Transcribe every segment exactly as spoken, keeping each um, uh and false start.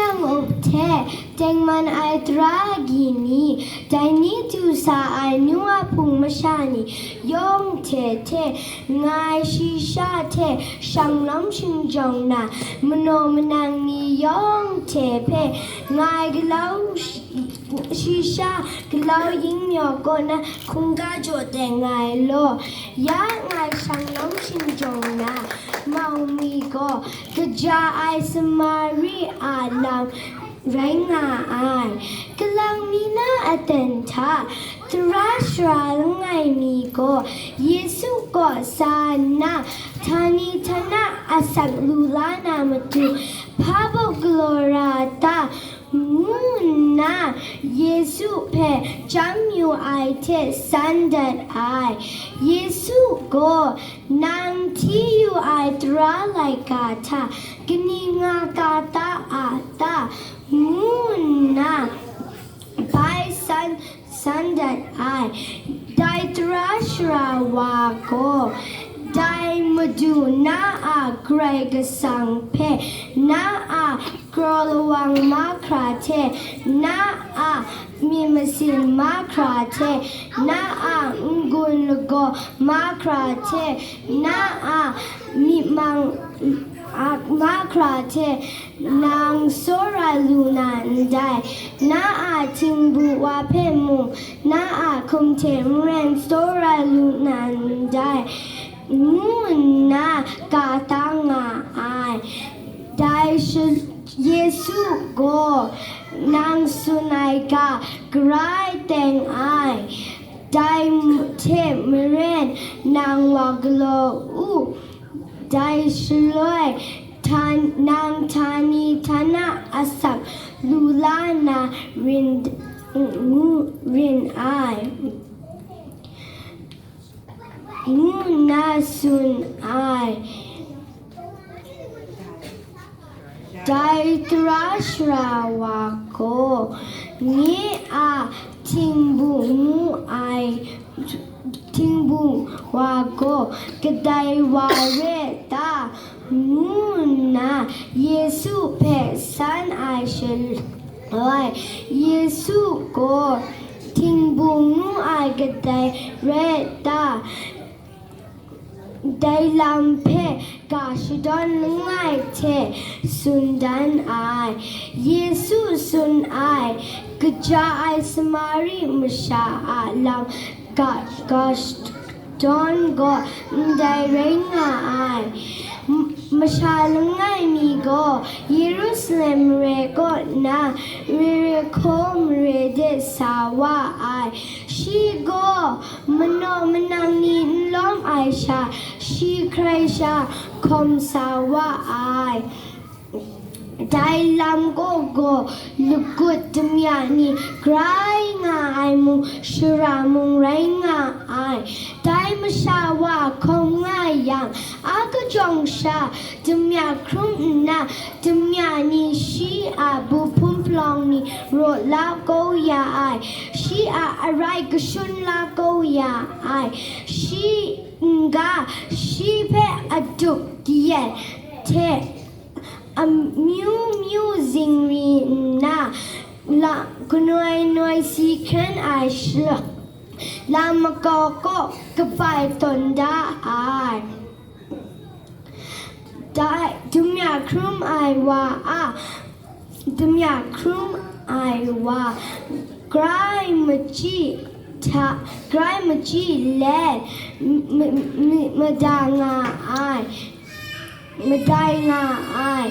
N-up hte tengman ai tara agyi ni, dai ni du sa ai nu a hpung masha ni yawng hte hte ngai shi sha hte shanglawm shingjawng na, manaw manang ni yawng hte hpe ngai galau shi sha galau yin maw kaw na hkungga jaw teng ai law. Ya ngai shanglawm shingjawng na, mau mi gaw kaja ai Samari a lam rai nga ai. Kalang mi na aten hta, tara shara langai mi gaw Yesu kaw sa nna, htani htana asak lu la na matu, hpa baw galaw ra ta? Ngu nna Yesu hpe chyam yu ai hte san dat ai. Yesu gaw, "Nang hti yu ai tara laika hta kaning nga ka ta a ta?" ngu nna bai san, san dat ai. Dai tara shara wa gaw, "Dai Madu na a Karai Kasang hpe na a kraw lawang mahkra hte, na a myit masin mahkra hte, na a n-gun lagaw mahkra hte, na a myit mang a mahkra hte, nang tsawra lu na ndai, na a htingbu wa hpe mung, na a hkum hte maren tsawra lu na ndai," ngu nna ka ta nga ai. Dai shi-, Yesu gaw, "Nang tsun ai ga grai teng ai, dai hte maren nang wa galaw u, dai shaloi htan-, nang htani htana asak lu la na rin, ngu rin ai," ngu nna tsun ai. Dai tara shara wa gaw, "Nye a htingbu ngu ai, htingbu wa gaw kadai wa re ta?" ngu nna Yesu hpe san ai shaloi, Yesu gaw, "Htingbu ngu ai kadai re ta?" dai lam hpe ga shadawn langai hte tsun dan ai. Yesu tsun ai, kaja ai Samari masha a lam ga, ga shadawn gaw ndai rai nga ai. M-, masha langai mi gaw Yerusalem mare kaw nna Yerihko mare de sa wa ai. Shi gaw manaw manang ni n lawm ai sha, shi hkrai sha hkawm sa wa ai. Dai lam kaw gaw lagut damya ni grai nga ai mung, shara mung rai nga ai. Dai masha wa hkawm nga yang, a kajawng sha damya hkrum nna, damya ni shi a bu hpun palawng ni raw la kau ya ai, shi a arai kashun la kau ya ai, shi n-ga shi hpe adup kayat hte amyu myu zingri nna, la, kanoi noi si hkren ai shaloi, lam makau kaw kabai tawn da ai. Dai damya hkrum ai wa a, damya hkrum ai wa grai machyi hta, grai machyi let m-, m-, m-, mada nga ai, madai nga ai.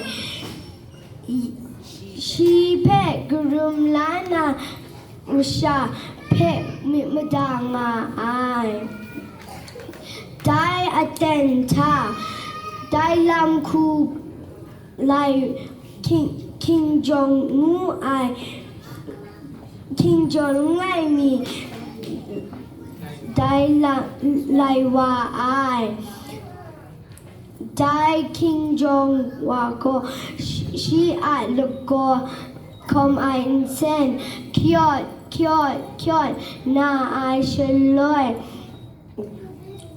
Shi hpe karum la na masha hpe myit mada nga ai. Dai aten hta, dai lam hku lai hking, hkingjawng ngu ai, hkingjawng langai mi dai la, lai wa ai. Dai hkingjawng wa gaw shi, shi a lagaw hkawm ai nsen, kyawt, kyawt, kyawt na ai shaloi,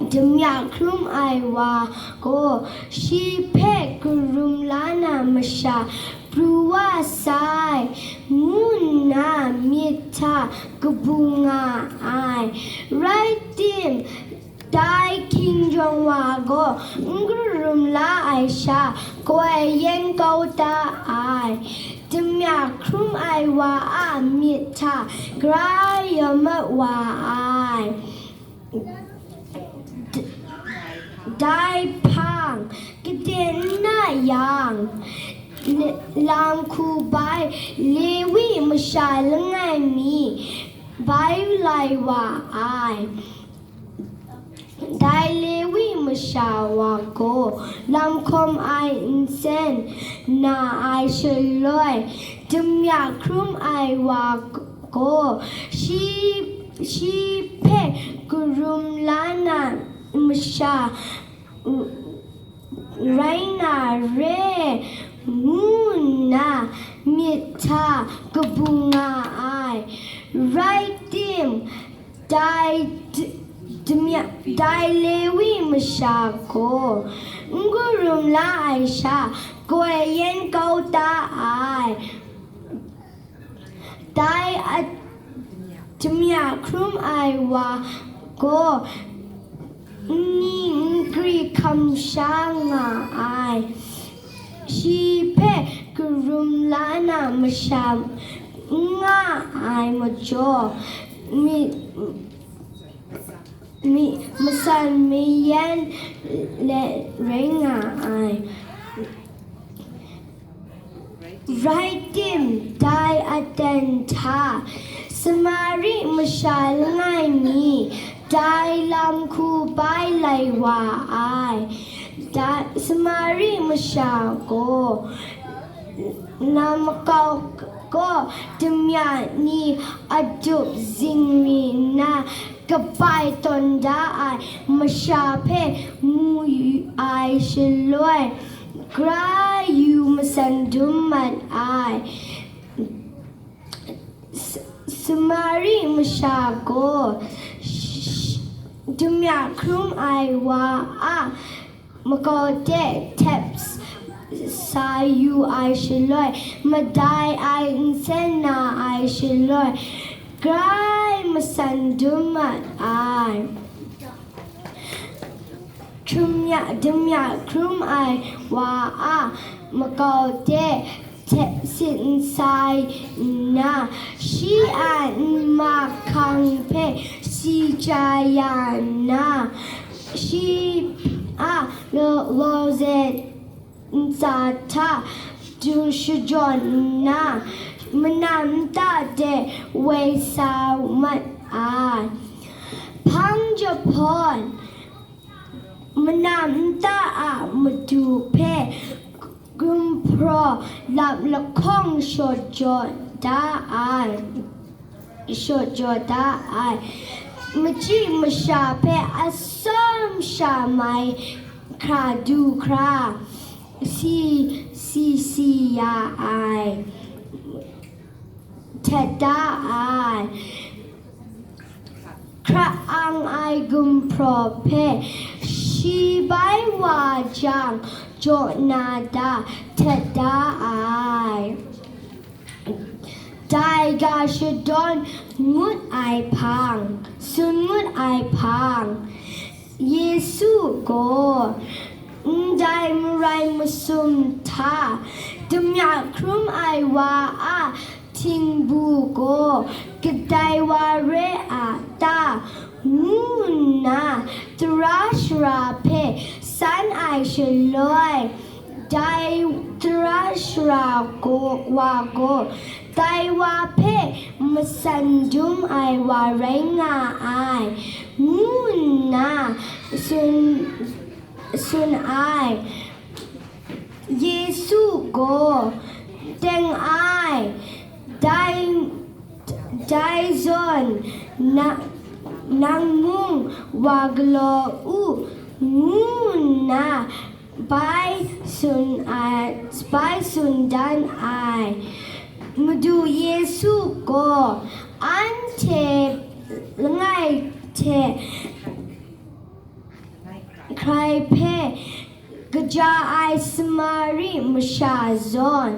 damya hkrum ai wa gaw shi hpe karum la na masha pru wa sai, ngu nna myit hta kabu nga ai. Rai tim, dai hkinjawng wa gaw n karum la ai sha, kaw yen kau da ai. Damya hkrum ai wa a myit hta gara yawm mat wa ai. D-, dai hpang, gade n na yang, l-, lam hku bai Lewi masha langai mi bai lai wa ai. Dai Lewi masha wa gaw lam hkawm ai nsen na ai shaloi, damya hkrum ai wa gaw shi, shi hpe karum la na masha rai na re, ngu nna myit hta kabu nga ai. Rai tim, dai d-, damya, dai Lewi masha gaw n karum la ai sha, kaw yen kau da ai. Dai a, damya hkrum ai wa gaw nni nkri hkam sha nga ai. Shi hpe karum la na masha n nga ai majaw, mi, mi, matsan mayan let rai nga ai. Rai tim, dai aten hta Samari masha langai mi dai lam hku bai lai wa ai. Dai Samari masha gaw na makau gaw damya ni adup zingri nna kabai tawn da ai masha hpe mu yu ai shaloi, gara yu matsan dum mat ai. S-, Samari masha gaw sh-, damya hkrum ai wa a makau de tep s-, sa yu ai shaloi, madai ai nsen na ai shaloi, grai matsan dum mat ai. Hkrum ya, damya hkrum ai wa a makau de tep sit nsai nna, shi a nma hkang hpe si chya ya nna, shi a lo-, lawze ntsa hta du shajawn nna, mana nta de woi sa mat ai. Hpang jahpawn, mana nta a madu hpe gumhpraw lap lahkawng shawt jaw da ai, shawt jaw da ai. Machyi masha hpe atsawm sha mai hkra du hkra, si, si, si ya ai, htet da ai. Hkra ang ai gumhpraw hpe shi bai wa jang, jaw na da htet da ai. Dai ga shadawn ngut ai hpang, tsun ngut ai hpang, Yesu gaw ndai marai masum hta damya hkrum ai wa a htingbu gaw kadai wa re a ta, ngu nna tara shara hpe san ai shaloi, dai tara shara gaw, wa gaw dai wa hpe matsan dum ai wa rai nga ai, ngu nna tsun, tsun ai. Yesu gaw, "Teng ai, dai, dai zawn na, nang mung wa galaw u," ngu nna bai tsun ai, bai tsun dan ai. Madu Yesu gaw anhte langai hte Dai hpe kaja ai Samari masha zawn,